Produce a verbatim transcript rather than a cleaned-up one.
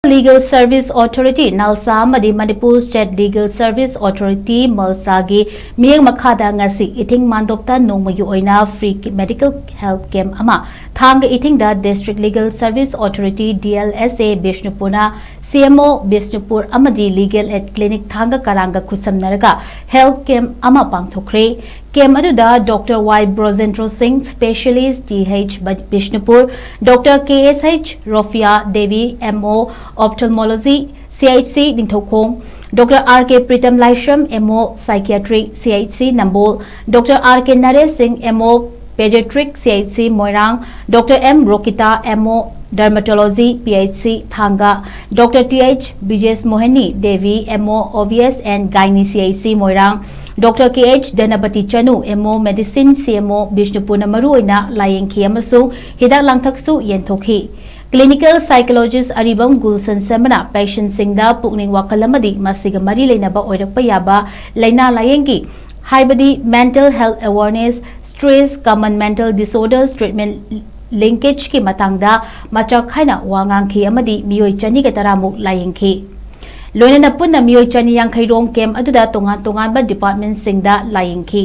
Legal Service Authority, ꯅꯥꯜꯁꯥ, ꯑꯃꯗꯤ Manipur State Legal Service Authority, ꯃꯜꯁꯥꯒꯤ ꯃꯤꯠꯌꯦꯡ ꯃꯈꯥꯗ ꯉꯁꯤ ꯏꯊꯤꯡ ꯃꯥꯟꯗꯣꯞꯇ ꯅꯣꯡꯃꯒꯤ ꯑꯣꯏꯅ free medical health camp ꯑꯃ ꯊꯥꯡꯒ ꯏꯊꯤꯡꯗ District Legal Service Authority, D L S A, ꯕꯤꯁꯅꯨꯄꯨꯔꯅ C M O Bishnupur ꯑꯃꯗꯤ Legal Aid Clinic ꯊꯥꯡꯒ ꯀꯔꯥꯡꯒ ꯈꯨꯠꯁꯝꯅꯔꯒ health camp ꯑꯃ ꯄꯥꯡꯊꯣꯛꯈ꯭ꯔꯦ꯫ Camp ꯑꯗꯨꯗ Doctor Y ꯕ꯭ꯔꯣꯖꯦꯟꯗ꯭ꯔꯣ ꯁꯤꯡ, Specialist, D H ꯕ-, Bishnupur, Doctor K S H ꯔꯣꯐꯤꯌꯥ Devi, M O Ophthalmology, C H C Ningthoukhong, Doctor R K Pritam ꯂꯥꯏꯁ꯭ꯔꯝ, M O Psychiatric, C H C ꯅꯝꯕꯣꯜ, Doctor R K ꯅꯔꯦꯁ ꯁꯤꯡ, M O Pediatric, C H C ꯃꯣꯏꯔꯥꯡ, Doctor M ꯔꯣꯀꯤꯇꯥ, M O Dermatology, P H C ꯊꯥꯡꯒ, Doctor T H Bijesh ꯃꯣꯍꯅꯤ Devi, M O O V S and Gynae, C H C Moirang, Doctor K H ꯙꯅꯄꯇꯤ Chanu, M O Medicine, C M O ꯕꯤꯁꯅꯨꯄꯨꯔꯅ ꯃꯔꯨꯑꯣꯏꯅ ꯂꯥꯌꯦꯡꯈꯤ ꯑꯃꯁꯨꯡ ꯍꯤꯗꯥꯛ ꯂꯥꯡꯊꯛꯁꯨ ꯌꯦꯟꯊꯣꯛꯈꯤ꯫ Clinical Psychologist ꯑꯔꯤꯕꯝ ꯒꯨꯜꯁꯟ ꯁꯔꯃꯅ patientꯁꯤꯡꯗ ꯄꯨꯛꯅꯤꯡ ꯋꯥꯈꯜ ꯑꯃꯗꯤ ꯃꯁꯤꯒ ꯃꯔꯤ ꯂꯩꯅꯕ ꯑꯣꯏꯔꯛꯄ ꯌꯥꯕ ꯂꯥꯏꯅꯥ ꯂꯥꯌꯦꯡꯒꯤ, ꯍꯥꯏꯕꯗꯤ mental health awareness, stress, common mental disorders, treatment linkageꯀꯤ ꯃꯇꯥꯡꯗ ꯃꯆꯥꯛ ꯈꯥꯏꯅ ꯋꯥ ꯉꯥꯡꯈꯤ ꯑꯃꯗꯤ ꯃꯤꯑꯣꯏ ꯆꯅꯤꯒ ꯇꯔꯥꯃꯨꯛ ꯂꯥꯌꯦꯡꯈꯤ꯫ ꯂꯣꯏꯅꯅ ꯄꯨꯟꯅ ꯃꯤꯑꯣꯏ ꯆꯅꯤ ꯌꯥꯡꯈꯩ ꯔꯣꯝ camp ꯑꯗꯨꯗ ꯇꯣꯉꯥꯟ ꯇꯣꯉꯥꯟꯕ departmentꯁꯤꯡꯗ ꯂꯥꯌꯦꯡꯈꯤ꯫